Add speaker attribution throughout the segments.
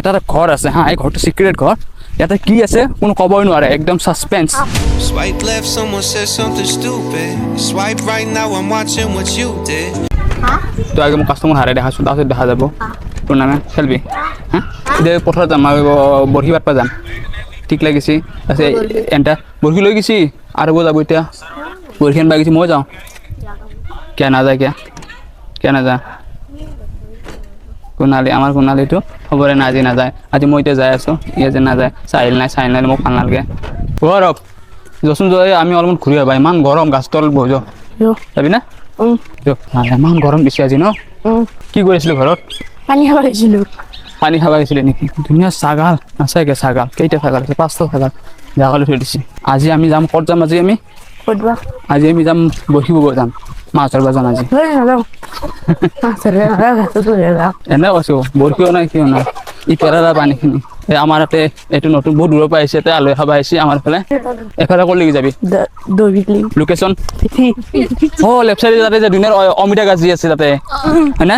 Speaker 1: এটা এটা ঘৰ আছে। হা, এই ঘৰটো চিক্ৰেট ঘৰ। ইয়াতে কি আছে কোনো ক'বই নোৱাৰে, একদম suspense.
Speaker 2: Swipe left, someone said something stupid. Swipe right now, I'm watching what you did.
Speaker 1: তো আগে মোক কাষ্টমাৰ হাৰাই দেখাচোন, তাৰপিছত দেখা যাব। টুৰ্ণামেণ্ট খেলবি? হা, এতিয়া পথাৰত যাম আৰু বৰশী পাতবা যাম। ঠিক লাগিছে। তাৰপিছত এনটা বৰশী লৈ গৈছি আৰু যাব। এতিয়া বৰশী আনবা গৈছি। মই যাওঁ। কিয় নাযায়? কিয় কিয় নাযা? কুণালী, আমাৰ কুণালীটো খবৰে নাই। আজি নাযায়। আজি মই এতিয়া যাই আছোঁ, ই আজি নাযায়। চাহিল নাই, চাহিল নাই। মোক ভাল নালাগে। অ' ৰব যচোন, যাই আমি অলপমান ঘূৰি আহবা। ইমান গৰম, গাছ তলত বহি যাওঁ। যাবি না? যো। ইমান গৰম দিছে আজি ন? কি কৰিছিলো ঘৰত?
Speaker 3: পানী খাব গৈছিলো।
Speaker 1: পানী খাব গৈছিলে নেকি? ধুনীয়া ছাগাল আছে। কে ছাগাল? কেইটা ছাগাল আছে? পাঁচটা ছাগাল জাগালৈ থৈ দিছে। আজি আমি যাম। ক'ত যাম আজি আমি?
Speaker 3: ক'ত বা?
Speaker 1: আজি আমি যাম, বৰশী বাব যাম, মাছ ধৰিব যাম আজি।
Speaker 3: নাযাওঁ, মাছ ধৰিব নাযাওঁ, গাছতো যাওঁ।
Speaker 1: এনে কৈছোঁ, বৰশীও নাই, কিয় নাই। ই পেৰালা পানীখিনি। এই আমাৰ ইয়াতে এইটো নতুন, বহুত দূৰৰ পৰা আহিছে। ইয়াতে আলহী খাব আহিছে আমাৰ ফালে। এফালে ক'ত লাগি যাবি?
Speaker 3: দৈবিকলি।
Speaker 1: লোকেশ্যন? অ' লেফ্ট চাইডে, তাতে যে ধুনীয়া অমিতা গাছ যি আছে তাতে, হয়নে?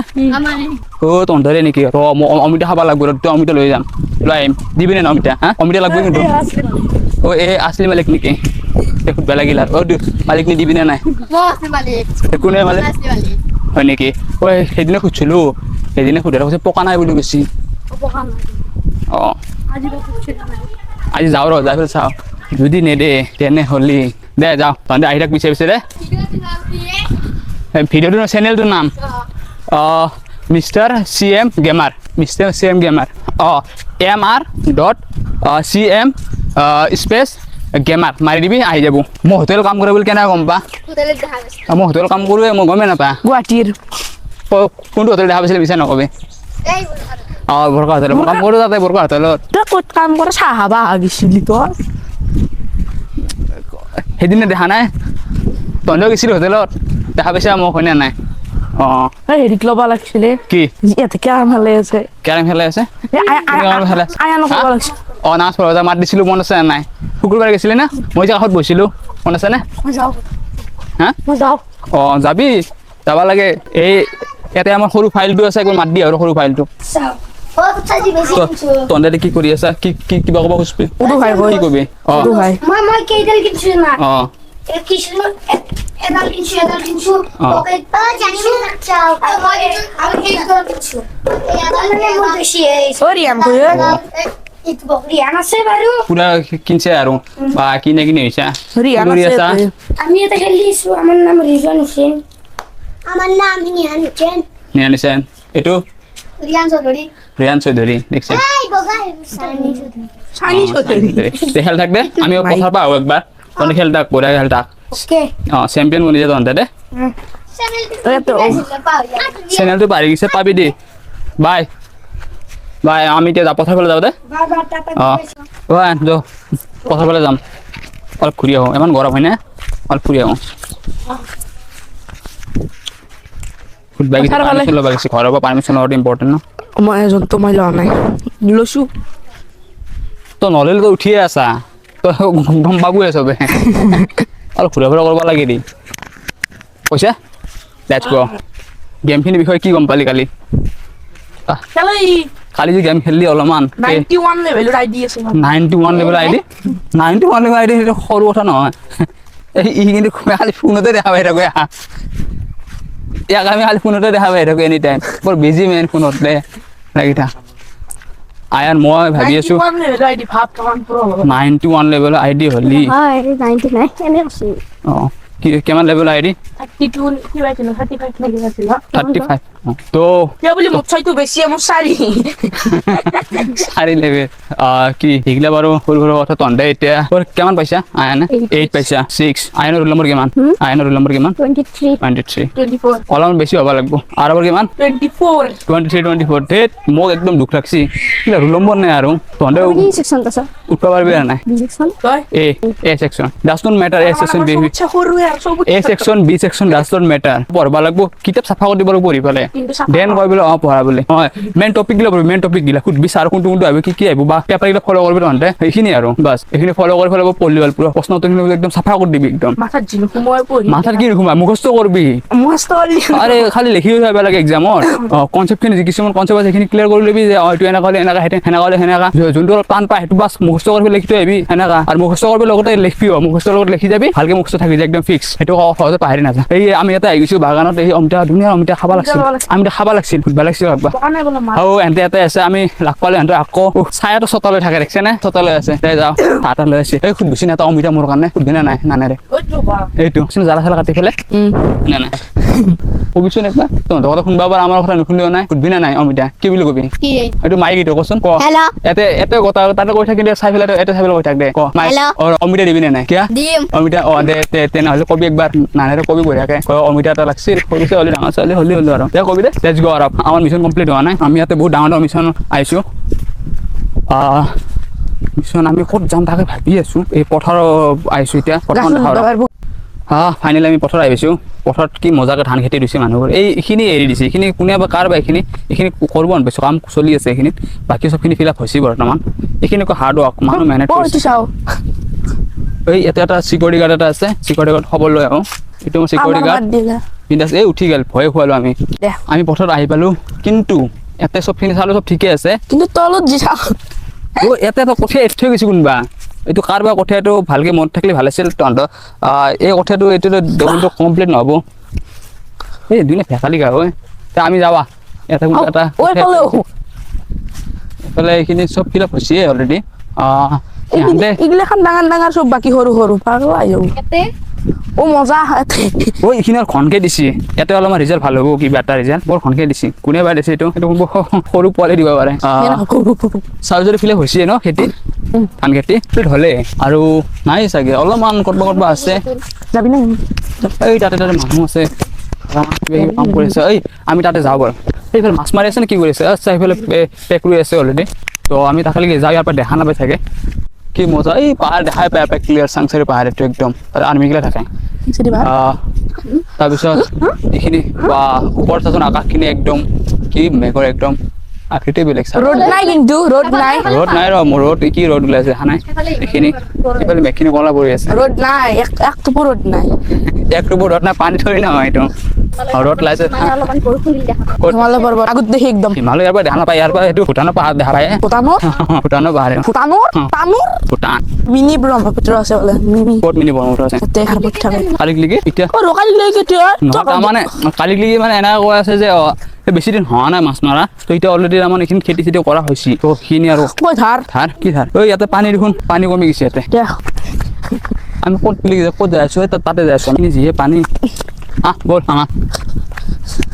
Speaker 1: অ' তহঁতৰে নেকি? ৰ, মই অমিতা খাব লাগিব। ৰ, তই অমিতা লৈ যাম, লৈ আহিম। দিবি নে অমিতা? হা, অমিতা লাগব কিন্তু। অ' এই আছলি মালিক নেকি? এই সুধবা লাগিল আৰু। অ' মালিক নি দিবি নে নাই? কোনে মালিক হয় নেকি? ঐ, সেইদিনা সুধিছিলোঁ। সেইদিনা সোধাৰ কৈছে পকা নাই বুলি কৈছি। অঁ, আজি যাওঁ, ৰ, যাই পেলাই চাওঁ। যদি নেদে তেনেহ'লে দে যাওঁ। তহঁতে আহি থাক পিছে পিছে দে। ভিডিঅ'টোৰ চেনেলটোৰ নাম mister C M gamer, mister C M gamer. অঁ, MR.CM space gamer মাৰি দিবি, আহি যাব। মই হোটেল কাম কৰে বুলি কেনেকৈ গম পা? মই হোটেল কাম কৰোঁ, মই গমেই নাপা।
Speaker 3: গুৱাহাটীৰ।
Speaker 1: কোনটো হোটেল দেখা পাইছিলে? মিছা নকবি। অঁ, বৰকা হোটেল। মই কাম কৰোঁ তাতে, বৰকা হোটেলত।
Speaker 3: তই ক'ত কাম কৰা? চাহ খাবা গৈছিলি তই।
Speaker 1: সেইদিনা দেখা নাই? তহঁতেও গৈছিলি হোটেলত, দেখা পাইছা মোক, হয়নে নাই? অঁ।
Speaker 3: এই হেৰিক ল'ব লাগিছিলে।
Speaker 1: কি?
Speaker 3: ইয়াতে কেৰম খেলে আছে।
Speaker 1: কেৰম খেলাই আছে? কেৰম খেলে আছে?
Speaker 3: আয়ানো ক'ব
Speaker 1: হা?
Speaker 3: লাগিছিল।
Speaker 1: অঁ, নাচ পঢ়া মাত দিছিলোঁ, মনত আছে নে নাই? শুকুৰবাৰে গৈছিলি না? মই যে কাষত বহিছিলোঁ, মনত আছে নে?
Speaker 3: মই যাওঁ।
Speaker 1: হা?
Speaker 3: মই যাওঁ।
Speaker 1: অঁ, যাবি, যাব লাগে। এই ইয়াতে আমাৰ সৰু ফাইলটো আছে, একবাৰ মাত দিয়ে আৰু সৰু ফাইলটো। তহঁতে কি কৰি আছা? কি কি কিবা ক'ব খুজিবি?
Speaker 3: উদু ভাই কয়।
Speaker 1: কি কবি? অঁ।
Speaker 3: উদু ভাই।
Speaker 4: মই কেইডাল কিনছো না?
Speaker 1: অঁ।
Speaker 4: কিনছো, এডাল কিনছো, এডাল কিনছো। পকেট কিনছো আৰু মই আৰু কেইডাল কিনছো মানে মোৰ বেছি।
Speaker 3: অ ৰিয়ান কয়।
Speaker 4: ৰিয়ান আছে বাৰু।
Speaker 1: পুৰা কিনছে আৰু বা কিনে কিনে হৈছে।
Speaker 3: ৰিয়ান
Speaker 1: কি কৰি
Speaker 3: আছে
Speaker 1: আছা?
Speaker 3: ইয়াতে।
Speaker 4: আমি এটা খেলি আছো। আমাৰ নাম ৰিজন হুছেইন। আমাৰ নাম নিহান হুছেইন।
Speaker 1: নিহান হুছেইন। এইটো?
Speaker 4: ৰিয়ান চৌধুৰী।
Speaker 1: ৰিয়ান চৌধুৰী, দেখিছে?
Speaker 3: চানি চৌধুৰী।
Speaker 1: দে, খেল থাক দে। আমি পথাৰ পৰা আহোঁ একবাৰ। তহঁতে খেল থাক, বঢ়িয়া খেল থাক।
Speaker 4: অ'কে।
Speaker 1: অঁ, চেম্পিয়ন বনি যা তহঁতে দে। চেনেলটো বাঢ়ি গৈছে, পাবি দে। বাই বাই, আমি এতিয়া যাওঁ, পথাৰ ফালে যাওঁ দে। অঁ অ' যাওঁ, পথাৰ ফালে যাম, অলপ ঘূৰি আহোঁ। ইমান গৰম হয়নে? অলপ ফুৰি আহোঁ। সুধবা গৈছে।
Speaker 3: পথাৰ ফালে।
Speaker 1: পাৰ্মিশ্যন ল'ব গৈছে ঘৰৰ পৰা। পাৰ্মিশ্যন লোৱাটো ইম্পৰ্টেণ্ট ন।
Speaker 3: মই এজনটো মই লোৱা নাই, লৈছো।
Speaker 1: তই নহ'লে তই উঠিয়ে আছা, তই গম পাবই চবে। অলপ ঘূৰা ফুৰা কৰিব লাগে দি কৈছে। Let's গ'। গেমখিনিৰ বিষয়ে কি গম পালি কালি?
Speaker 3: খেলাই।
Speaker 1: কালি যে গেম খেলিলি অলপমান।
Speaker 3: 91 লেভেলৰ আইডি আছে মোৰ।
Speaker 1: 91 level ID, 91 level ID, সেইটো সৰু কথা নহয়। এই ই কিন্তু খালি ফোনতে দেখা পাই থাকোঁ। ইয়াক আমি খালি ফোনতে দেখা পাই থাকোঁ, এনি টাইম বৰ বিজি মেন, ফোনতে লাগি থাক। আয়ান, মই ভাবি আছোঁ।
Speaker 3: 91 লেভেলৰ আইডি, ভাব কিমান পুৰা হ'ব।
Speaker 1: 91 লেভেলৰ আইডি হ'লি।
Speaker 4: হয়, 99 এনে আছো।
Speaker 1: অঁ, কি কিমান লেভেলৰ আইডি?
Speaker 3: 32 কিবা আছিল, 35 নে কিবা আছিল।
Speaker 1: 35 তো।
Speaker 3: কিয় বুলি মোৰ ছয়টো বেছি, মোৰ চাৰি।
Speaker 1: চাৰি লেভেল কি শিকিলে বাৰু? সৰু সৰু কথা। তহঁতে এতিয়া তোৰ কিমান পাইছা আয়ানে? 8 পাইছা, 6। আয়নৰ ৰোল নম্বৰ কিমান? আয়নৰ ৰোল নম্বৰ কিমান?
Speaker 4: 23।
Speaker 1: 23।
Speaker 3: 24।
Speaker 1: অলপমান বেছি হ'ব লাগিব। আৰু কিমান?
Speaker 3: 24।
Speaker 1: 23, 24। ধেত, মোক একদম দুখ লাগছি, কিবা ৰোল নম্বৰ নাই আৰু তহঁতে।
Speaker 4: কি সেকশন আছ?
Speaker 1: উঠবা পাৰবি না নাই?
Speaker 3: তই
Speaker 1: A section does not matter, A section B, A section B section does not matter. পঢ়বা লাগব, কিতাপ চাফা কৰি দিব লাগিব পঢ়ি পেলাই, then কৈ বোলে অঁ পঢ়া বোলে। অঁ, মেইন টপিক গিলা পঢ়বি, মেইন টপিক গিলা সুধবি ছাৰ কোনটো কোনটো আহিব, কি কি আহিব, বা পেপাৰ গিলা ফ'ল' কৰিবি তহঁতে, সেইখিনি আৰু বাছ। এইখিনি ফ'ল' কৰি পেলাই পঢ়লি হ'ল, পুৰা প্ৰশ্ন উত্তৰখিনি একদম চাফা কৰি দিবি একদম।
Speaker 3: মাথাত যি নোসোমোৱাই পঢ়ি।
Speaker 1: মাথাত কি নোসোমাই, মুখস্থ কৰবি।
Speaker 3: মুখস্থ কৰি।
Speaker 1: আৰে খালি লিখি যাব লাগে এক্সামত। অঁ, কনচেপ্টখিনি, কিছুমান কনচেপ্ট আছে, সেইখিনি ক্লিয়াৰ কৰি ল'বি যে অঁ এইটো এনেকুৱা হ'লে এনেকা, সেইটো সেনেকা হ'লে সেনেকা। যোনটো অলপ টান পায় সেইটো বাছ মুখস্থ কৰি পেলাই লিখি থৈ আহিবি সেনেকা। আৰু মুখস্থ কৰিব লগতে লিখিবিও, মুখস্থৰ লগত লিখি যাবি, ভালকে মুখস্থ থাকি যায় একদম ফিক্স, সেইটো সহজে পাহৰি নাযায়। এই আমি ইয়াতে আহি গৈছো বাগানত, এই অমিতা, ধুনীয়া অমিতা খাব লাগছিল, অমিতা খাব লাগছিল, সুধবা লাগছিল একবাৰ।
Speaker 3: পকা নাই বোলে মা।
Speaker 1: আৰু এহঁতে ইয়াতে আছে, আমি লগ পালো এহঁতে আকৌ ছায়াটো চতালৈ থাকে, দেখিছে নে? চতালৈ আছে, দে যাওঁ, চাহ তাহ লৈ আছে। এই সুধবিচোন এটা অমিতা মোৰ কাৰণে, সুধবি নে নাই? নানেৰে এইটো জ্বালা চালা কাটি পেলাই নে নাই কবিচোন একবাৰ। তহঁতৰ কথা শুনবা পাৰ, আমাৰ কথা নুশুনিও নাই। সুধবি নে নাই অমিতা? কি বুলি কবি?
Speaker 4: কি?
Speaker 1: এইটো মাইক এইটো কচোন, ক।
Speaker 4: হেল্ল'।
Speaker 1: এতে এতে কথা তাতে কৈ থাকিলে চাই পেলাই, এতে চাই পেলাই কৈ থাক দে, ক মাইক।
Speaker 4: হেল্ল'।
Speaker 1: অ, অমিতা দিবি নে নাই কিয়া?
Speaker 4: দিম।
Speaker 1: অমিতা অ দে তে তেনেহ'লে কবি একবাৰ, নানেৰে কবি বঢ়িয়াকে, ক অমিতা এটা লাগছিল, সৰু ছোৱালী ডাঙৰ ছোৱালী হ'লি হ'লো আৰু দে কবি দে। Let's গ' আৰু আমাৰ মিছন কমপ্লিট হোৱা নাই। আমি ইয়াতে বহুত ডাঙৰ ডাঙৰ মিছন আহিছোঁ। মিছন আমি ক'ত যাম তাকে ভাবি আছোঁ। এই পথাৰত আহিছোঁ এতিয়া, পথাৰখন দেখা। হা, ফাইনেলি আমি পথাৰত আহিছোঁ। পথাৰত কি মজাকে ধান খেতি দিছে মানুহবোৰ। এই এইখিনি এৰি দিছে, এইখিনি কোনে বা কাৰ বা, এইখিনি এইখিনি কৰিব নাপাইছোঁ, কাম চলি আছে এইখিনিত, বাকী চবখিনি ফিল আপ হৈছে বৰ্তমান। এইখিনি হাৰ্ড ৱৰ্ক, মানুহ মেহনত কৰিছে। এই ইয়াতে এটা চিকিউৰিটি গাৰ্ড এটা আছে, চিকিউৰিটি গাৰ্ড খবৰ লৈ আহোঁ। এইটো মোৰ চিকিউৰিটি গাৰ্ড বিন্দাছ। এই উঠি গ'ল, ভয়ে খুৱালোঁ আমি। আমি পথাৰত আহি পালোঁ, কিন্তু ইয়াতে চবখিনি চালোঁ, চব ঠিকে আছে,
Speaker 3: কিন্তু তলত যি চাওঁ।
Speaker 1: অ' ইয়াতে এটা কঠীয়া এৰি থৈ গৈছে কোনোবা, এইটো কাৰোবাৰ কঠীয়াটো ভালকে মনত থাকিলে ভাল আছিল। তহঁতৰ এই কঠীয়াটো এইটো ডকুমেণ্টটো কমপ্লিট নহ'ব। এই দুদিনে ভেকালি গা হয়। আমি যাৱা ইয়াতে কোনোবা এটা এইফালে এইখিনি চব ফিল আপ হৈছে অলৰেডি।
Speaker 3: এইগিলাখন ডাঙৰ ডাঙৰ চব, বাকী সৰু সৰু পাগলা আহি যাব। অ মজা।
Speaker 1: অ এইখিনি আৰু ঘনকে দিছে, ইয়াতে অলপমান ৰিজাল্ট ভাল হ'ব, কিবা এটা ৰিজাল্ট বৰ ঘনকে দিছে। কোনে বা দিছে এইটো, এইটো সৰু পোৱালি দিব পাৰে। চাউল ফিল আপ হৈছে ন খেতি, ধান খেতি হ'লে আৰু নাই চাগে, অলপমান ক'ৰবা ক'ৰবা আছে। এই তাতে তাতে মানুহ আছে, কাম কৰি আছে। এই আমি তাতে যাওঁ বাৰু। সেইফালে মাছ মাৰি আছে নে কি কৰি আছে? আচ্ছা, সেইফালে পেক ৰুই আছে অলৰেডি। তো আমি তাকালৈকে যাওঁ, ইয়াৰ পৰা দেখা নাপায় চাগে। কি মজা, এই পাহাৰ দেখাই পায়, ক্লিয়াৰ চাংচাৰি পাহাৰ এইটো একদম, তাতে আৰ্মিগিলা থাকে। তাৰপিছত এইখিনি বা ওপৰত চাচোন আকাশখিনি একদম কি মেঘৰ একদম আকৃতি বেলেগ।
Speaker 3: ৰ'দ নাই, কিন্তু ৰ'দ নাই,
Speaker 1: ৰ'দ নাই ৰ, মোৰ ৰ'দ কি ৰ'দ ওলাইছে দেখা নাই। এইখিনি এইফালে মেঘখিনি কলা পৰি আছে।
Speaker 3: ৰ'দ নাই, এক টোপো ৰ'দ নাই,
Speaker 1: এক টোপো ৰ'দ নাই, পানী থৰি নহয় এইটো ৰ'দ ওলাইছে।
Speaker 3: হিমালয় পৰ্বত আগত দেখি একদম।
Speaker 1: হিমালয় ইয়াৰ পৰা দেখা নাপায়, ইয়াৰ পৰা সেইটো ভূটানৰ পাহাৰ দেখা পায়।
Speaker 3: ভূটানৰ,
Speaker 1: ভূটানৰ পাহাৰ,
Speaker 3: ভূটানৰ, তানুৰ,
Speaker 1: ভূটান।
Speaker 3: মিনি ব্ৰহ্মপুত্ৰ আছে বোলে, মিনি।
Speaker 1: ক'ত মিনি ব্ৰহ্মপুত্ৰ আছে?
Speaker 3: তাতে হাৰবত থাকে।
Speaker 1: কালিক লিগি এতিয়া
Speaker 3: অ কালিক কেতিয়া?
Speaker 1: নহয়, তাৰমানে কালিক লিগি মানে এনেকুৱা কৈ আছে যে বেছি দিন হোৱা নাই মাছ মাৰা, তো এতিয়া অলৰেডি তাৰমানে এইখিনি খেতি চেতি কৰা হৈছে, তো সেইখিনি আৰু
Speaker 3: ধাৰ
Speaker 1: ধাৰ কি ধাৰ? ঐ ইয়াতে পানী দেখোন, পানী কমি গৈছে ইয়াতে। আমি ক'ত বুলি ক'ত যাই আছো? তাতে যাই আছো আমি, যিহে পানী। আহ ব'ল, আমাৰ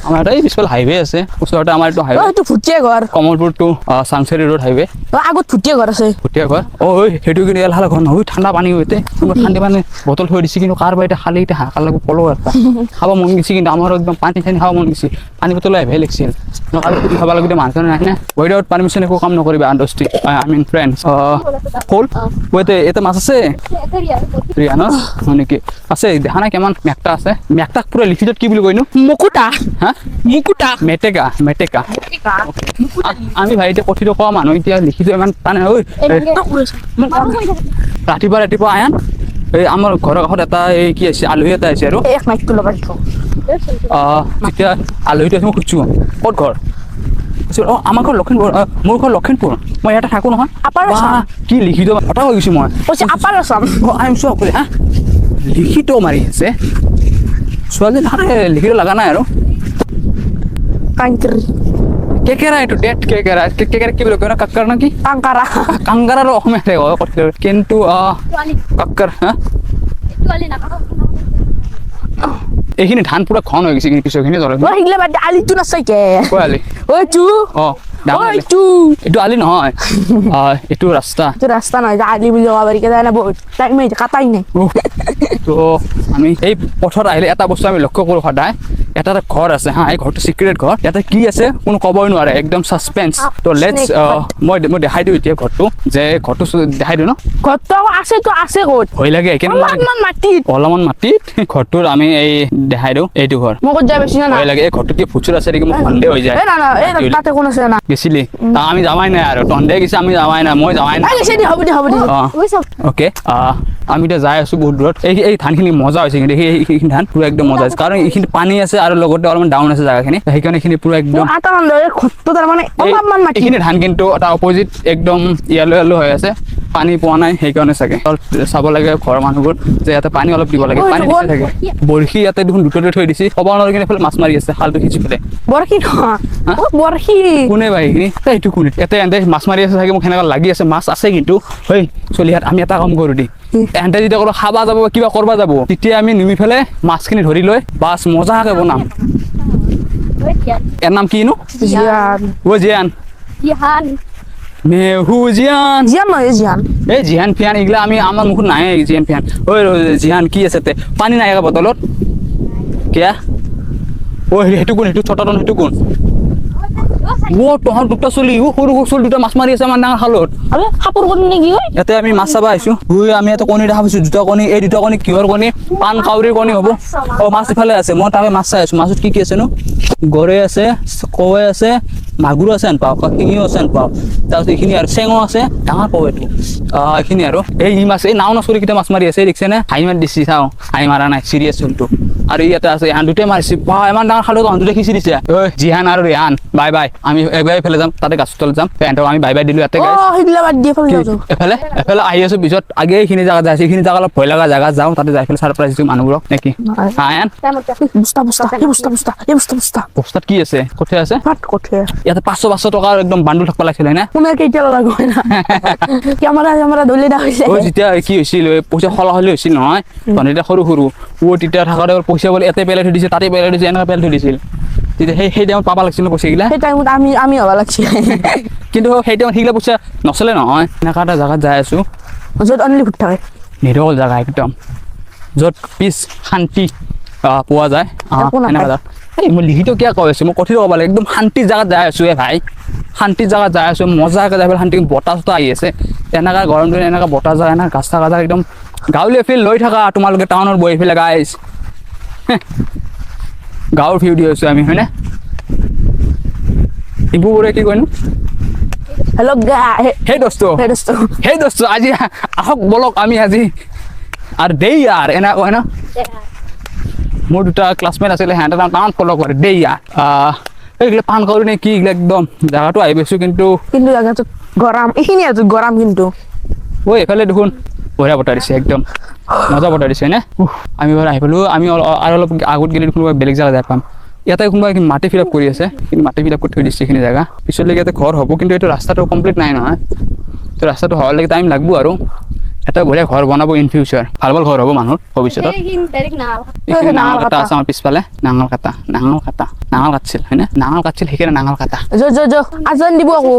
Speaker 1: আমাৰ এটা এই পিছফালে হাইৱে আছে ওচৰতে, আমাৰ এইটো হাইৱে।
Speaker 3: এইটো ভুটীয়া ঘৰ,
Speaker 1: Kamalpur two Changsari road highway.
Speaker 3: আগত ভুটীয়া ঘৰ আছে।
Speaker 1: ভুটীয়া ঘৰ, অ ঐ সেইটো কিন্তু এলাহ ঘৰ নহয়, ঠাণ্ডা পানী হৈছে, ঠাণ্ডা পানী বটল থৈ দিছে, কিন্তু কাৰোবাৰ এতিয়া খালি এতিয়া হাহাকাৰ লাগিব। পলো এটা খাব মন গৈছে, কিন্তু আমাৰো একদম পানী চানী খাব মন গৈছে, পানী বটল আহিবই লাগিছিল। খাব লাগিব, মানুহ নাই না। উইদাউট পাৰ্মিশ্যন একো কাম নকৰিবা, আণ্ডাষ্ট্ৰি I mean friends. হ'ল ইয়াতে ইয়াতে মাছ আছে ৰিয়ানৰ হয় নেকি? আছে, দেখা নাই কিমান মেকটা আছে। মেকটাক পুৰা লিখিতত কি বুলি কয়নো?
Speaker 3: মুকুটা।
Speaker 1: হা,
Speaker 3: মুকুটা,
Speaker 1: মেটেকা, মেটেকা। আমি ভাই এতিয়া কথিত কোৱা মানুহ, এতিয়া লিখিত ইমান টানে। ঐ ৰাতিপুৱা ৰাতিপুৱা আয়ান, এই আমাৰ ঘৰৰ কাষত এটা এই কি আছে, আলহী এটা আহিছে আৰু যেতিয়া আলহীটো আহিছে মই সুধিছোঁ ক'ত ঘৰ? অঁ আমাৰ ঘৰ লখিমপুৰ, মোৰ ঘৰ লখিমপুৰ, মই ইয়াতে থাকোঁ নহয়। কি লিখিত হঠাৎ হৈ গৈছোঁ মই। I am চ' হা, লিখিত মাৰি আছে ছোৱালী, লিখিত লগা নাই আৰু। কেকেৰা, এইটো ডেট কেকেৰা, কেকেৰা কি বুলি কয়? কাক্কাৰ নেকি?
Speaker 3: কাংকাৰা,
Speaker 1: কাংকাৰাৰ অসমীয়াতে কয় কিন্তু কাক্কাৰ। হা, এইখিনি ধান পুৰা ঘন হৈ গৈছে, কিন্তু পিছৰখিনি
Speaker 3: আলিটো নাচাই কে?
Speaker 1: আলি?
Speaker 3: ঐ
Speaker 1: এইটো আলি নহয়, এইটো ৰাস্তা।
Speaker 3: এইটো ৰাস্তা নহয়, আলি বুলি ক'ব পাৰি, বহুত টাইম কাটাই নাই।
Speaker 1: তো আমি এই পথত আহিলে এটা বস্তু আমি লক্ষ্য কৰোঁ সদায়, এটা এটা ঘৰ আছে হা, এই ঘৰটো চিক্ৰেট ঘৰ। ইয়াতে কি আছে কোনো ক'বই নোৱাৰে, একদম ছাছপেঞ্চ। তো let's
Speaker 3: Snake.
Speaker 1: মই দেখাই দিওঁ এতিয়া ঘৰটো, যে ঘৰটো দেখাই দিওঁ ন।
Speaker 3: ঘৰটো আকৌ আছে তো, আছে ক'ত?
Speaker 1: ভয় লাগে কেনে।
Speaker 3: অলপমান মাটিত।
Speaker 1: অলপমান মাটিত ঘৰটোৰ আমি এই দেখাই দিওঁ, এইটো ঘৰ।
Speaker 3: মই ক'ত যাই পাইছি না।
Speaker 1: ভয় লাগে, এই ঘৰটোত কি ভূত আছে নেকি, মোক সন্দেহ হৈ যায়।
Speaker 3: এই না না, এই তাতে কোন আছে না।
Speaker 1: গেছিলি তা আমি যাৱাই নাই আৰু তহঁতে গৈছে, আমি যাৱাই নাই, মই যাৱাই নাই।
Speaker 3: এই গেছে দি, হ'ব দি, হ'ব দি।
Speaker 1: অঁ, অ'কে, আমি এতিয়া যাই আছো বহুত দূৰত। এই ধানখিনি মজা হৈছে কিন্তু, সেইখিনি ধান পুৰা একদম মজা হৈছে, কাৰণ এইখিনি পানী আছে আৰু লগতে অলপমান ডাউন আছে জেগাখিনি, সেইকাৰণে এইখিনি পুৰা একদম।
Speaker 3: আটা মান ঘৰটো তাৰমানে অলপমান মাটি।
Speaker 1: এইখিনি ধান কিন্তু এটা অপজিট একদম ইয়ালৈ ইয়ালৈ হৈ আছে, পানী পোৱা নাই সেইকাৰণে চাগে। অলপ চাব লাগে ঘৰৰ মানুহবোৰ যে ইয়াতে পানী অলপ দিব লাগে।
Speaker 3: ঐ,
Speaker 1: পানী
Speaker 3: দেখোন।
Speaker 1: দিছে থাকে। বৰশী ইয়াতে দেখোন দুটা থৈ দিছে, ক'ব নোৱাৰো, কিন্তু এইফালে মাছ মাৰি আছে খালটো সিঁচি পেলাই।
Speaker 3: বৰশী নহয়।
Speaker 1: হা?
Speaker 3: অ, বৰশী।
Speaker 1: কোনে বা এইখিনি, এইটো কোনে ইয়াতে এহেঁতে মাছ মাৰি আছে চাগে, মোক সেনেকুৱা লাগি আছে। মাছ আছে কিন্তু। ঐ চলিহাত, আমি এটা কাম কৰোঁ দি, এহেঁতে যেতিয়া ক'ৰবাত খাবা যাব বা কিবা কৰবা যাব, তেতিয়া আমি নিমি পেলাই মাছখিনি ধৰি লৈ বাছ মজাকে বনাম। ইয়াৰ নাম কিনো?
Speaker 3: জিয়ান।
Speaker 1: অ' জিয়ান।
Speaker 4: জিহান।
Speaker 1: মেহু জিয়ান।
Speaker 3: জিয়ান নহয়, জিয়ান।
Speaker 1: এই জিহান ফিয়ান এইগিলা আমি আমাৰ মুখত নাহে জিহান ফিয়ান। ঐ জিহান কি আছে তে? পানী নাই একা বটলত কিয়া? ঐ সেইটো কোন? সেইটো ছটা সেইটো কোন? অ' তহঁত দুটা চলি, অ' সৰু সৰু চলি দুটা মাছ মাৰি আছে আমাৰ ডাঙৰ খালত।
Speaker 3: আবে কাপোৰ কৰি নেকি ঐ?
Speaker 1: ইয়াতে আমি মাছ চাব আহিছো। ঐ আমি ইয়াতে কণী দেখা পাইছো, দুটা কণী। এই দুটা কণী কিহৰ কণী? পাণ কাউৰীৰ কণী হ'ব। অ' মাছ ইফালে আছে, মই তাকে মাছ চাই আছো। মাছত কি কি আছে নো? গৰৈ আছে, কাৱৈ আছে, মাগুৰো আছে আন পাওঁ, শিঙিও আছে আন পাওঁ, তাৰপিছত এইখিনি আৰু চেঙো আছে, ডাঙৰ কাৱৈ এইটো। এইখিনি আৰু এই ই মাছ, এই নাও নচৰিকেইটা মাছ মাৰি আছে, দেখিছেনে? হাঁহি মাৰি দিছি, চাওঁ হাঁহি মাৰা নাই, চিৰিয়াছ চোনটো। আৰু ইয়াতে আছে, ইহান দুটাই মাৰিছে। বা ইমান ডাঙৰ খালো, তহঁত দুটাই সিঁচি দিছে। ঐ জিহান আৰু ৰিহান, বাই বাই। আমি একবাৰ এইফালে যাম, তাতে গাছৰ তলত যাম। সিহঁতক আমি বাই বাই দিলোঁ ইয়াতে।
Speaker 3: অ
Speaker 1: গাইছ।
Speaker 3: সেইগিলা বাদ দিয়ে ফালে যাওঁ।
Speaker 1: এফালে এফালে আহি আছো, পিছত আগে এইখিনি জেগা যাই আছো। এইখিনি জেগা অলপ ভয় লগা জেগা, যাওঁ তাতে যাই পেলাই ছাৰপ্ৰাইজ দিওঁ মানুহবোৰক নেকি? আয়ান।
Speaker 3: বস্তা বস্তা, এই বস্তা বস্তা, এই বস্তা বস্তা।
Speaker 1: বস্তাত কি আছে? কঠীয়া আছে।
Speaker 3: ভাত কঠীয়া।
Speaker 1: ইয়াতে 500 500 টকাৰ একদম বান্দোল থাকিব লাগিছিল, হয়নে?
Speaker 3: কোনে কেতিয়া লাগব না, কেমেৰা চেমেৰা দলি দা হৈছে।
Speaker 1: ঐ যেতিয়া কি হৈছিল, ঐ, পইচা সলা সলি হৈছিল নহয়, তহঁতে তেতিয়া সৰু সৰু, ঐ তেতিয়া থাকোঁতে পইচা বোলে ইয়াতে পেলাই থৈ দিছে, তাতে পেলাই থৈ দিছে, এনেকৈ পেলাই থৈ দিছিল। তেতিয়া সেই টাইমত পাব লাগিছিল ন পইচাগিলা।
Speaker 3: সেই টাইমত আমি হ'ব লাগিছিল।
Speaker 1: কিন্তু সেই টাইমত সেইগিলা পইচা নচলে নহয়। এনেকুৱা এটা জেগাত যাই আছো
Speaker 3: য'ত অনলি ভূত থাকে।
Speaker 1: নিৰল জেগা একদম, য'ত পিচ শান্তি পোৱা যায়।
Speaker 3: একো নাপায়।
Speaker 1: সেনেকুৱা জেগা। এই মই লিখিত কিয় কৈ আছোঁ, মই কথিত ক'ব লাগে। একদম শান্তি জেগাত যাই আছোঁ এ ভাই, শান্তি জেগাত যাই আছোঁ, মজাকৈ যাই পেলাই শান্তি বতাহ চতাহ আহি আছে। এনেকুৱা গৰম দিনত এনেকুৱা বতাহ জেগা, এনেকুৱা গাছ থকা জেগা, একদম গাঁৱলীয়া ফিল লৈ থাকা তোমালোকে টাউনত বহি পেলাই গাইজ। গাঁৱৰ ভিউ দি আছোঁ আমি, হয়নে? ডিম্পু বৰুৱাই কি কয়নো?
Speaker 3: হেল্ল' গা।
Speaker 1: সেই দোস্ত।
Speaker 3: হে দোস্ত।
Speaker 1: সেই দোস্ত, আজি আহক বলক আমি আজি আৰু দেই ইয়াৰ, এনে কয় ন। মোৰ দুটা ক্লাছমেট আছিলে, সিহঁতে টাউন ফ'ল' কৰে দেই ইয়াৰ। এইগিলা পাণ কাউৰী নে কি এইগিলা, একদম জেগাটো আহি পাইছোঁ কিন্তু।
Speaker 3: কিন্তু জাগাটোত গৰম, এইখিনি আৰু গৰম কিন্তু।
Speaker 1: ঐ এইফালে দেখোন বঢ়িয়া বতাহ দিছে, একদম মজা বতাহ দিছে নে? উফ, আমি বাৰু আহি পালোঁ। আমি আৰু অলপ আগত গ'লে কোনোবা বেলেগ জেগা যাই পাম। ইয়াতে কোনোবা কি মাটি ফিল আপ কৰি আছে, কিন্তু মাটি ফিল আপ কৰি থৈ দিছে এইখিনি জেগা। পিছলৈকে ইয়াতে ঘৰ হ'ব, কিন্তু এইটো ৰাস্তাটো কমপ্লিট নাই নহয়। তো ৰাস্তাটো হোৱালৈকে টাইম লাগব আৰু এটা বঢ়িয়া ঘৰ বনাব ইন ফিউচাৰ। ভাল ভাল ঘৰ হ'ব মানুহৰ ভৱিষ্যতত। এইখিনি নাঙল কাটা আছে আমাৰ পিছফালে, নাঙল কাটা, নাঙল কাটা, নাঙল কাটছিল হয়নে? নাঙল কাটছিল, সেইকাৰণে নাঙল কাটা।
Speaker 3: য য য, আজান দিব আকৌ।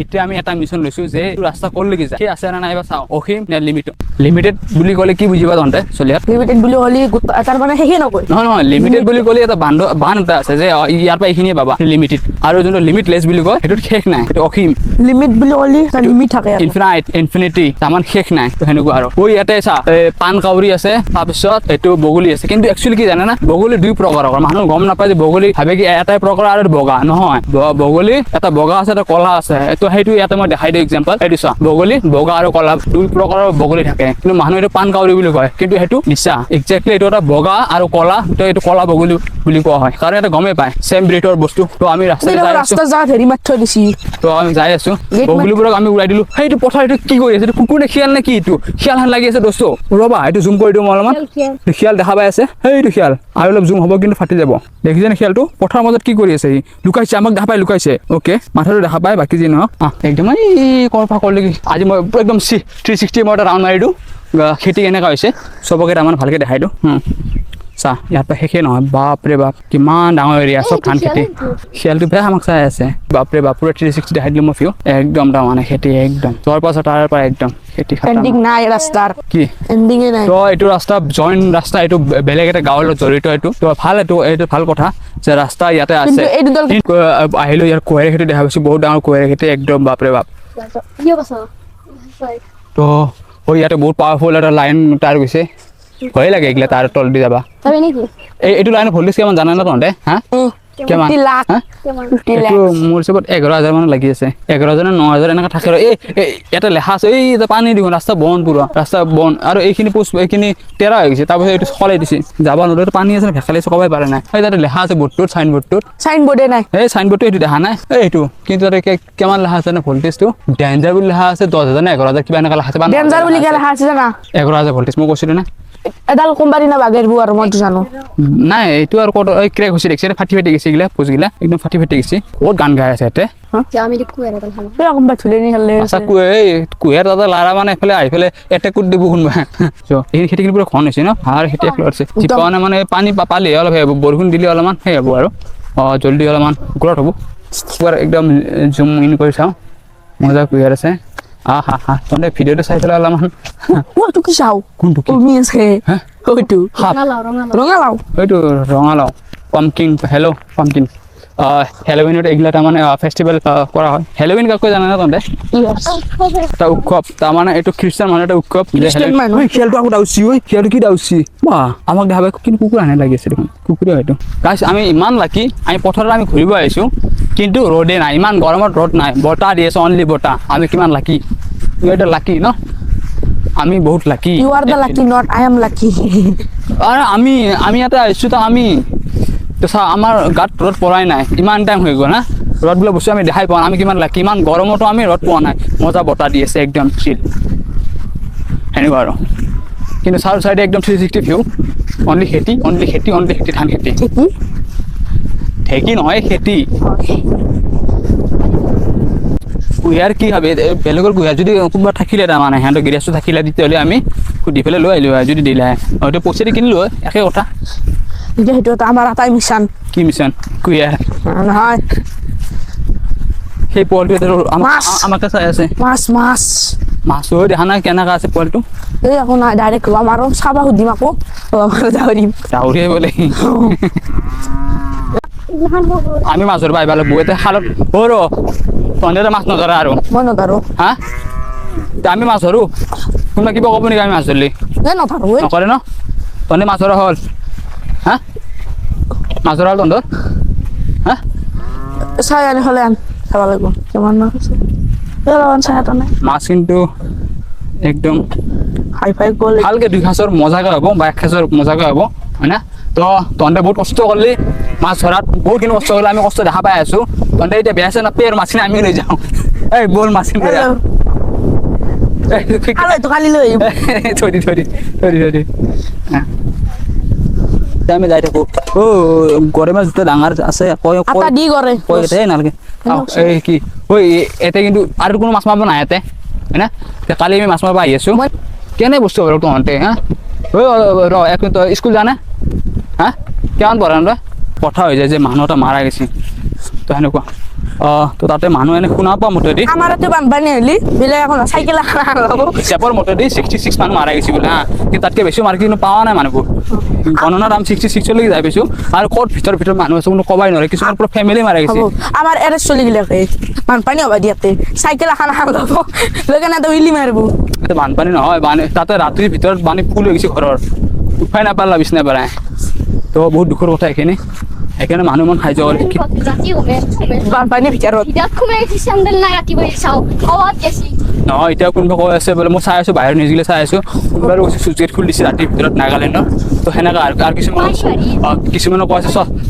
Speaker 1: এতিয়া আমি এটা মিছন লৈছো যে এইটো ৰাস্তা ক'লৈকে যায়, সেই আছে নে নাই বা চাওঁ। অসীম নে লিমিটেড? লিমিটেড বুলি ক'লে কি বুজিবা তহঁতে চলিয়াত?
Speaker 3: লিমিটেড বুলি ক'লে তাৰ মানে শেষে নকয়।
Speaker 1: নহয় নহয়, লিমিটেড বুলি ক'লে এটা বান্ধ বান্ধ এটা আছে যে ইয়াৰ পৰা এইখিনিয়ে পাবা, লিমিটেড। আৰু যোনটো লিমিটলেছ বুলি কয়, সেইটোত শেষ নাই, সেইটো অসীম।
Speaker 3: লিমিট বুলি ক'লে এটা লিমিট থাকে আৰু।
Speaker 1: ইনফিনাইট, ইনফিনিটি, তাৰমান শেষ নাই। তো সেনেকুৱা আৰু। ঐ ইয়াতে চা, এই পাণ কাউৰী আছে, তাৰপিছত এইটো বগলী আছে। কিন্তু একচুৱেলি কি জানে না, বগলী দুই প্ৰকাৰৰ। মানুহ গম নাপায় যে বগলী ভাবে কি এটাই প্ৰকাৰ আৰু বগা নহয়। বগলী এটা বগা আছে, এটা কলা আছে। তো সেইটো ইয়াতে মই দেখাই দিওঁ এক্সাম্পল। এইটো চোৱা, বগলী বগা আৰু কলা দুই প্ৰকাৰৰ বগলী থাকে, কিন্তু মানুহ এইটো পাণ কাউৰী বুলি কয়, কিন্তু সেইটো মিছা। একজেক্টলি এইটো এটা বগা আৰু কলা, তো এইটো কলা বগলী বুলি কোৱা হয়, কাৰণ ইয়াতে গমেই পায় চেম ব্ৰিডৰ বস্তু। তো আমি ৰাস্তাত যাই আছো।
Speaker 3: ৰাস্তা জেগাত হেৰি মাৰি থৈ দিছি।
Speaker 1: তো আমি যাই আছো।
Speaker 3: Gate।
Speaker 1: বগলীবোৰক আমি উৰাই দিলো। সেইটো পথাৰ এইটো কি কৰি আছে? এইটো কুকুৰ নে শিয়াল নে কি? এইটো শিয়াল হেন লাগি আছে দোস্ত। ৰ'বা, এইটো জুম কৰি দিওঁ মই অলপমান। শিয়াল দেখা পাই আছে, সেইটো শিয়াল। আৰু অলপ জুম হ'ব কিন্তু ফাটি যাব। দেখিছে নে শিয়ালটো পথাৰৰ মাজত কি কৰি আছে? সি লুকাইছে, আমাক দেখা পাই লুকাইছে। অ'কে, মাথাটো দেখা পায়, বাকী যি নহওক। একদম এই ক'ৰ পৰা ক'লৈকে আজি মই একদম 360 মই এটা ৰাউণ্ড মাৰি দিওঁ। খেতি কেনেকুৱা হৈছে চবকে তাৰমানে ভালকৈ দেখাই দিওঁ। চা, ইয়াৰ পৰা শেষেই নহয়। বাপৰে বাপ, কিমান ডাঙৰ এৰিয়া, চব ধান খেতি। শিয়ালটো বেয়া আমাক চাই আছে। বাপৰে বাপ, পুৰা 360 দেখাই দিলোঁ মই ভিউ। একদম তাৰমানে খেতি একদম যোৱাৰ পাছত তাৰ পৰা একদম খেতি খাটাম।
Speaker 3: এণ্ডিং নাই ৰাস্তাৰ।
Speaker 1: কি?
Speaker 3: এণ্ডিঙে নাই।
Speaker 1: তো এইটো ৰাস্তা জইন ৰাস্তা, এইটো বেলেগ এটা গাঁৱৰ লগত জড়িত এইটো। তো ভাল, এইটো ভাল কথা যে ৰাস্তা ইয়াতে আছে।
Speaker 3: কিন্তু এই দুডাল
Speaker 1: কিন্তু, আহিলো ইয়াৰ কুঁহেৰ খেতি দেখা পাইছো, বহুত ডাঙৰ কুঁহেৰ খেতি একদম, বাপৰে বাপ। তো ঐ ইয়াতে বহুত পাৱাৰফুল এটা লাইন তাৰ গৈছে, ভয়ে লাগে এইগিলা তাৰ তল দি যাবা। এইটো লাইনৰ ভল্টেজ কিমান জানা না তহঁতে? হা, কিমান?
Speaker 3: 50 লাখ।
Speaker 1: হা?
Speaker 3: 50 লাখ।
Speaker 1: এইটো মোৰ হিচাপত 11,000 মান লাগি আছে, 11,000 নে 9,000 এনেকা থাকে। আৰু এই ইয়াতে লেখা আছে, এই ইয়াতে পানী দেখোন, ৰাস্তা বন্ধ, পুৰা ৰাস্তা বন্ধ। আৰু এইখিনি পোষ্ট এইখিনি টেৰা হৈ গৈছে, তাৰপিছত এইটো সলাই দিছে, যাব নোৱাৰে, পানী আছে, ভেকালি চকাবই পাৰে নাই। এই তাতে লেখা আছে বৰ্ডটোত, চাইন বৰ্ডটোত।
Speaker 3: চাইন বোৰ্ডে নাই।
Speaker 1: এই চাইন বৰ্ডটো এইটো দেখা নাই এই এইটো। কিন্তু তাতে কিমান লেখা আছে নে ভল্টেজটো ডেঞ্জাৰ বুলি লেখা আছে, 10,000 নে 11,000 কিবা এনেকা লেখা আছে বা
Speaker 3: ডেঞ্জাৰ বুলি কিয় লেখা আছে জানা?
Speaker 1: 11,000 ভল্টেজ মই কৈছিলো না।
Speaker 3: এডাল কোনোবা দিনা বাগেৰব আৰু মইতো জানো।
Speaker 1: নাই, এইটো আৰু ক'ত এই ক্ৰেক হৈছে দেখিছে, ফাটি ফাটি গৈছে, এইগিলা পোষ্টগিলা একদম ফাটি ফাটি গৈছে। ক'ত গান গাই আছে ইয়াতে?
Speaker 3: এই কোনোবা ধুলে নি খেলে।
Speaker 1: আচ্ছা, এই কুঁহিয়াৰ তাতে লাৰা মানে এইফালে আহি পেলাই এটেক কৰি দিব কোনোবা। চ, এই খেতিখিনি পুৰা ঘন হৈছে ন, আৰু খেতি এক আছে জিপানে মানে পানী পালে অলপ সেই হ'ব, বৰষুণ দিলে অলপমান সেই হ'ব আৰু জলদি অলপমান গ্ৰথ হ'ব। পুৰা একদম জুম ইন কৰি চাওঁ, মজা কুঁহিয়াৰ আছে। আ হা হা, তহঁতে ভিডিঅ'টো চাই পেলাই অলপমান
Speaker 3: এইটো কি চাওঁ?
Speaker 1: কোনটো কি?
Speaker 3: উমি আছে।
Speaker 1: হা?
Speaker 3: হয়তো।
Speaker 1: সাপ।
Speaker 3: ৰঙালাও।
Speaker 1: এইটো ৰঙালাও, পাম্পকিন। Hello' pumpkin. হেলোউইনত এইগিলা তাৰমানে ফেষ্টিভেল কৰা হয়। হেলোউইন কাক কয় জানা না তহঁতে? এটা উৎসৱ, তাৰমানে এইটো খ্ৰীষ্টান মানুহ এটা উৎসৱ যে
Speaker 3: খ্ৰীষ্টান
Speaker 1: Halloween-
Speaker 3: মানুহ।
Speaker 1: ঐ, শিয়ালটো আকৌ দাউছি। ঐ, শিয়ালটো কি দাউছি বা আমাক দেখা পাই, কিন্তু কুকুৰ আনে লাগি আছে দেখোন, কুকুৰে হয়তো। গাইছ, আমি ইমান লাকি, আমি পথাৰত আমি ঘূৰিব আহিছোঁ, কিন্তু ৰ'দে নাই। ইমান গৰমত ৰ'দ নাই, বতাহ দি আছে, অনলি বতাহ। আমি কিমান লাকি, এটা লাকি ন, আমি বহুত lucky.
Speaker 3: You are the lucky, not I am lucky.
Speaker 1: আৰু আমি আমি ইয়াতে আহিছোঁ, তো আমি তো চা, আমাৰ গাত ৰ'দ পৰাই নাই, ইমান টাইম হৈ গ'ল। হা, ৰ'দ বোলা বস্তু আমি দেখাই পোৱা নাই। আমি কিমান লাকি, ইমান গৰমতো আমি ৰ'দ পোৱা নাই, মজা বতাহ দি আছে, একদম চিল সেনেকুৱা আৰু। কিন্তু চাৰো চাইডে একদম 360 ভিউ, অনলি খেতি, অনলি খেতি, অনলি খেতি, ধান খেতি।
Speaker 3: কি?
Speaker 1: ঢেঁকী নহয়, খেতি। কুঁহিয়াৰ কি ভাবে বেলেগৰ কুঁহিয়াৰ যদি কোনোবা থাকিলে, তাৰমানে সিহঁতৰ গিৰাজটো থাকিলে, তেতিয়াহ'লে আমি সুধি পেলাই লৈ আহিলোঁ হয়। যদি দিলে হয়তো পইচা দি কিনিলোঁ হয়, একে কথা।
Speaker 3: এতিয়া সেইটো এটা আমাৰ এটাই মিছন।
Speaker 1: কি মিছন? কুঁহিয়াৰ?
Speaker 3: নহয়।
Speaker 1: সেই পোৱালিটো এতিয়া
Speaker 3: মাছ।
Speaker 1: আমাকে চাই আছে।
Speaker 3: মাছ, মাছ।
Speaker 1: মাছো দেখা নাই কেনেকা আছে পোৱালিটো।
Speaker 3: এই একো নাই, ডাইৰেক্ট ল'ম আৰু চাবা সুধিম, আকৌ ল'ম আৰু দাউৰিম।
Speaker 1: দাউৰিয়ে বোলে। আমি মাছ ধৰিব আহিব লাগিব এতিয়া খালত। অ ৰ, তহঁতে মাছ নধৰা আৰু?
Speaker 3: মই নধৰো।
Speaker 1: হা, তে আমি মাছ ধৰো, কোনোবা কিবা ক'ব নেকি আমি মাছ ধৰিলে?
Speaker 3: এই নধৰো এই।
Speaker 1: নকৰে ন? তহঁতে মাছ ধৰা হ'ল? হা, মাছ ধৰা হ'ল তহঁতৰ? হা?
Speaker 3: চাই আনি হ'লে আন, চাব লাগিব কিমান মাছ আছে। এই অলপমান চাই এটা নাই।
Speaker 1: মাছ কিন্তু একদম
Speaker 3: হাই ফাই গ'ল।
Speaker 1: ভালকে দুই সাঁজৰ মজাকে হ'ব বা এক সাঁজৰ মজাকে হ'ব, হয় না? তো তহঁতে বহুত কষ্ট কৰিলি মাছ ধৰাত, বহুতখিনি কষ্ট কৰিলি, আমি কষ্ট দেখা পাই আছো। তহঁতে এতিয়া বেয়া চেয়া নাপাবি আৰু, মাছখিনি আমি লৈ যাওঁ। এই ব'ল, মাছখিনি লৈ আহ। এই,
Speaker 3: আৰু এইটো কালি লৈ আহিম।
Speaker 1: থৈ দি, থৈ দি, থৈ দি, থৈ দি। এতিয়া আমি যাই থাকো। অ' গৰৈ মাছ দুটা ডাঙৰ আছে, কয়
Speaker 3: আটা
Speaker 1: কয়
Speaker 3: দি কৰে।
Speaker 1: কয় এই নালাগে। আহ, এই কি ঐ, ইয়াতে কিন্তু আৰু কোনো মাছ মাৰিব নাই ইয়াতে, হয় না? এতিয়া কালি আমি মাছ মাৰিব আহি আছো। কেনে বস্তু হ'ব তহঁতে? হা, ঐ ৰ এক মিনিট, তই স্কুল জানে? হা, কিমান পঢ়া তই? কথা হৈ যায় যে মানুহ এটা মাৰা গৈছে, তো সেনেকুৱা। অঁ, তো তাতে মানুহ এনে শুনা পোৱা মতেদি
Speaker 3: আমাৰ ইয়াতে বানপানী হ'লি বেলেগ একো নহয়, চাইকেল এখন ল'ব।
Speaker 1: হিচাপৰ মতেদি 66 মানুহ মাৰা গৈছে বোলে। হা, কিন্তু তাতকৈ বেছি মাৰি কিন্তু পোৱা নাই মানুহবোৰ। গণনাত আমি 66লৈকে যাই পাইছোঁ। আৰু ক'ত ভিতৰত ভিতৰত মানুহ আছে কোনো ক'বাই নোৱাৰে, কিছুমান পুৰা ফেমিলি মাৰা গৈছে।
Speaker 3: হ'ব, আমাৰ এৰে চলি গিলাকে বানপানী হ'বা দিয়াতে চাইকেল এখন এখন ল'ব, লৈ কেনে এটা উইলি মাৰিব।
Speaker 1: তাতে বানপানী নহয়, বান তাতে ৰাতিৰ ভিতৰত পানী ফুল হৈ গৈছে, ঘৰৰ উঠাই নাপালা বিচনাৰ পৰাই। তো বহুত দুখৰ কথা এইখিনি, সেইকাৰণে মানুহ ইমান সাহায্য কৰে।
Speaker 3: বানপানীৰ ভিতৰত।
Speaker 4: ভিতৰত সোমাই গৈছে, চেণ্ডেল নাই, ৰাতিপুৱাই চাওঁ ক'ৰবাত গেছি।
Speaker 1: নহয়, এতিয়া কোনোবা কৈ আছে বোলে, মই চাই আছোঁ, বাহিৰৰ নিউজগিলা চাই আছোঁ, কোনোবা কৈছে চুইচ গেট খুলি দিছে ৰাতিৰ ভিতৰত নাগালেণ্ডৰ। তো সেনেকা আৰু আৰু কিছুমান কিছুমানে কৈ আছে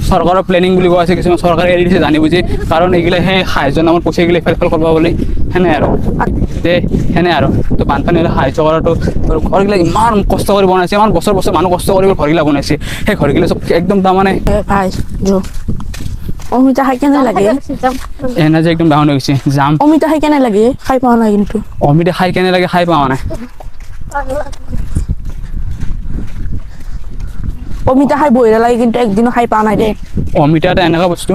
Speaker 1: চৰকাৰৰ প্লেনিং বুলি কৈ আছে, কিছুমান চৰকাৰে এৰি দিছে জানি বুজি, কাৰণ এইগিলা সেই সাহায্য নামত পইচাগিলা ইফাল সিফাল কৰিব বুলি, সেনে আৰু দে সেনে আৰু। তো বানপানী হ'লে সাহায্য কৰাটো, ঘৰগিলা ইমান কষ্ট কৰি বনাইছে, ইমান বছৰ বছৰ মানুহ কষ্ট কৰি ঘৰগিলা বনাইছে, সেই ঘৰগিলা চব একদম তাৰমানে
Speaker 3: এ ভাই যো, অমিতা খাই কেনে লাগে?
Speaker 1: এনাৰ্জি একদম ডাউন হৈ গৈছে যাম।
Speaker 3: অমিতা খাই কেনে লাগে? খাই পোৱা নাই কিন্তু।
Speaker 1: অমিতা খাই কেনে লাগে খাই পোৱা নাই।
Speaker 3: অমিতা খাই বঢ়িয়া লাগে, কিন্তু একদিনো খাই পোৱা নাই দেই।
Speaker 1: অমিতা এটা এনেকুৱা বস্তু,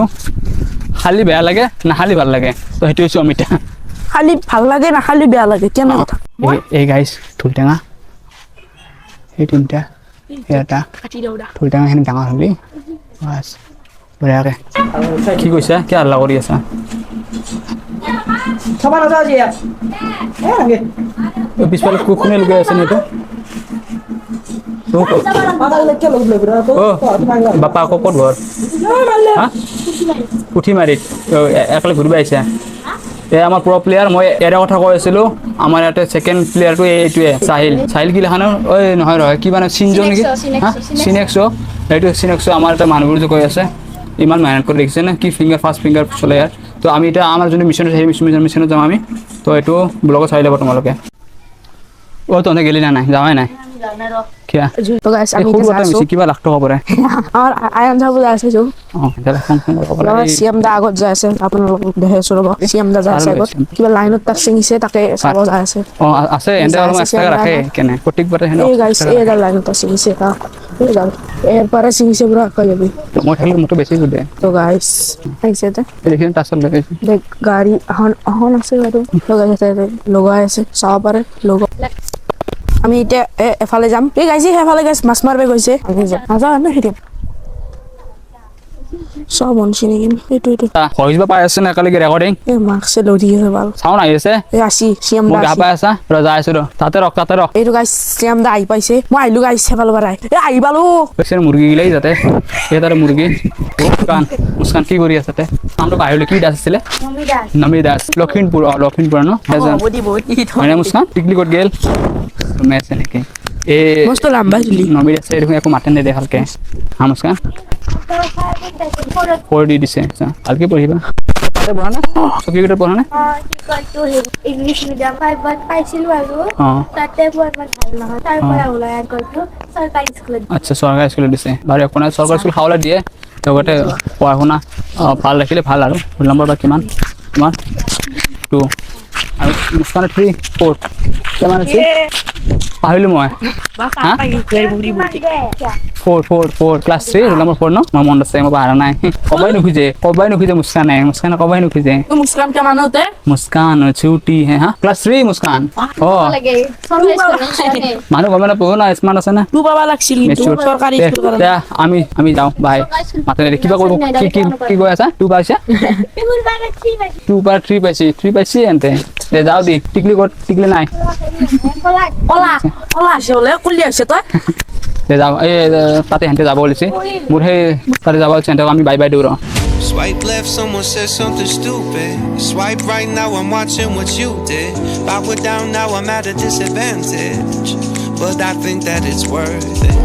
Speaker 1: খালি বেয়া লাগে, নাখালি ভাল লাগে। তো সেইটো হৈছে অমিতা।
Speaker 3: খালি ভাল লাগে, নাখালি বেয়া লাগে, কেনে কথা?
Speaker 1: এই গাইছ, ঠুলটেঙা এই তিনিটা, এই এটা ঠুলটেঙাখিনি ডাঙৰ হ'লি বাছ বঢ়িয়াকে। কি কৈছা? কি হাল্লা কৰি আছা?
Speaker 5: খাবা নাযাওঁ আজি ইয়াত এ নাগে।
Speaker 1: এই পিছফালে কোনে লগাই আছে নে এইটো? অ বাপা, আকৌ ক'ত ঘৰ? হা, পুঠিমাৰিত। একলে ঘূৰিব আহিছা? এই আমাৰ প্ৰ প্লেয়াৰ, মই ইয়াৰে কথা কৈ আছিলোঁ। আমাৰ ইয়াতে ছেকেণ্ড প্লেয়াৰটো এইটোৱে, চাহিল। চাহিল কি লেখা ন? ঐ নহয় নহয়, কিবা নহয়, চিনজো নেকি? হা, চিনেক্স'। এইটো চিনেক্স'। আমাৰ এটা মানুহবোৰ যে কৈ আছে, ইমান মেহনত কৰি দেখিছে নে, কি ফিংগাৰ, ফাৰ্ষ্ট ফিংগাৰ চলে ইয়াৰ। তো আমি এতিয়া আমাৰ যোনটো মিছন আছে, সেই মিছনত যাম আমি। তো এইটো ব্লগত চাই ল'ব তোমালোকে। অ' তহঁতে গেলি না? নাই, যাৱাই নাই কিয়া?
Speaker 3: তো গাইছ,
Speaker 1: এই
Speaker 3: আমি
Speaker 1: সৰু
Speaker 3: এতিয়া
Speaker 1: এটা
Speaker 3: যাই আছো।
Speaker 1: মিছি কিবা লাখ টকা পৰে।
Speaker 3: আমাৰ আয়ান চাব যাই আছে যো।
Speaker 1: অঁ, তেতিয়াহ'লে ফোন ফোন কৰিব
Speaker 3: আমাৰ
Speaker 1: লাগে।
Speaker 3: চিএম দা আগত যাই আছে, আপোনালোকক দেখাই আছো ৰ'ব। চিএম দা যাই আছে আগত, কিবা লাইনত তাক ছিঙিছে, তাকে চাব যাই আছে।
Speaker 1: অঁ, আছে। এন্তে
Speaker 3: যাই
Speaker 1: অলপ
Speaker 3: আছে
Speaker 1: এক্সট্ৰাকে ৰাখে কেনে প্ৰত্যেকবাৰে সেনে।
Speaker 3: এই গাইছ, এই এডাল লাইনত ছিঙিছে এটা, এইডাল এৰ পৰা ছিঙিছে, পুৰা আকৌ যাবি।
Speaker 1: মই থাকিলে মোকতো বেছি সোধে।
Speaker 3: তো গাইছ, আহিছে ইয়াতে।
Speaker 1: দেখিম, তাৰপিছত লৈ আহিছোঁ।
Speaker 3: দেখ, গাড়ী এখন এখন আছে বাৰু। লগাই আছে ইয়াতে, লগাই আছে, চাব পাৰে লগা। আমি এতিয়া এফালে যাম। এই গাইছে, সেইফালে গাইছ মাছ মাৰিব গৈছে। আমি যাম, নাযাওঁ ন সেইটো চব বনছি নেকি এইটো এইটো।
Speaker 1: ভইচ বা পাই আছে নে একেলগে ৰেকৰ্ডিং?
Speaker 3: এই মাৰ্কছে লৰি আছে ভাল।
Speaker 1: চাউণ্ড আহি আছে।
Speaker 3: এই আসি চিএম
Speaker 1: মোক
Speaker 3: দা
Speaker 1: দেখা
Speaker 3: আসি।
Speaker 1: পাই আছা? ৰ, যাই আছো ৰ, তাতে ৰখ, তাতে ৰখ।
Speaker 3: এইটো গাইছ, চিএম দা আহি পাইছে। মই আহিলো গাইছ, সেইফালৰ পৰা এই আহি পালো।
Speaker 1: কৈছে মুৰ্গী গিলাই যাতে, এই তাৰে মুৰ্গী। মুস্কান, মুস্কান, কি কৰি আছে তাতে? নামটো পাহৰিলো, কি দাস আছিলে? নমী দাস, লখিমপুৰ। অঁ, লখিমপুৰ ন? হয়নে মুস্কান? টিকলি ক'ত গেল? তুমি আছে নেকি? এই
Speaker 3: মস্ত লাম্বা চুলি।
Speaker 1: নমী দাসে দেখোন একো মাতে নিদিয়ে ভালকে। হা মুস্কান, 4 দি দিছে। আচ্ছা, ভালকে পঢ়িবা। তাতে পঢ়া নে? চকীকেইটাত পঢ়া নে?
Speaker 4: কি কয় তোৰ, ইংলিছ মিডিয়াম ফাইভত পাইছিলো আৰু তাতে মোৰ ইমান ভাল নহয়, তাৰ পৰা ওলাই গ'লো চৰকাৰী স্কুলত।
Speaker 1: আচ্ছা, চৰকাৰী স্কুলত দিছে। বাৰু একো নাই, চৰকাৰী স্কুল খাবলৈ দিয়ে, লগতে পঢ়া শুনা ভাল ৰাখিলে ভাল। আৰু ৰোল নম্বৰ বা কিমান তোমাৰ? 2। আৰু মুস্কানৰ 3, 4। কিমান আছে পাহৰিলোঁ মই। হা, 4, 4, 4, class 3, roll number 4 ন? মোৰ মনত আছে, মই পাহৰা নাই। ক'বাই নোখোজে, ক'বাই নোখোজে মুস্কানে, মুস্কানে ক'বাই নোখোজে।
Speaker 3: মুস্কান কিমানতে?
Speaker 1: মুস্কান ছুটি হে। হা, ক্লাছ 3 মুস্কান। অ
Speaker 4: লাগে চৰকাৰী স্কুলত।
Speaker 1: মানুহ গমে নাপাব না, স্মাৰ্ট আছে না।
Speaker 3: 2 পাবা লাগছিল কিন্তু চৰকাৰী স্কুল কাৰণে।
Speaker 1: আমি যাওঁ বাই। মাতে নিদিয়ে। কিবা কৰিব, কি কি কি কৈ আছা? 2 পাইছা? 2 পাৰ 3 পাইছি, 3 পাইছি এন্তে। দে যাওঁ দি। টিকলি ক'ত? টিকলি নাই।
Speaker 3: কলা কলা আছে বোলে, কলি আছে তই।
Speaker 1: দে যাওঁ। এই তাতে সেহেঁতে যাব ওলাইছে, মোৰ সেই তাতে যাব ওলাইছে। সেহেঁতক আমি বাই বাই দিওঁ ৰ।
Speaker 2: Swipe left, someone said something stupid. Swipe right, now I'm watching what you did. Power down, now I'm at a disadvantage. But I think that it's worth it.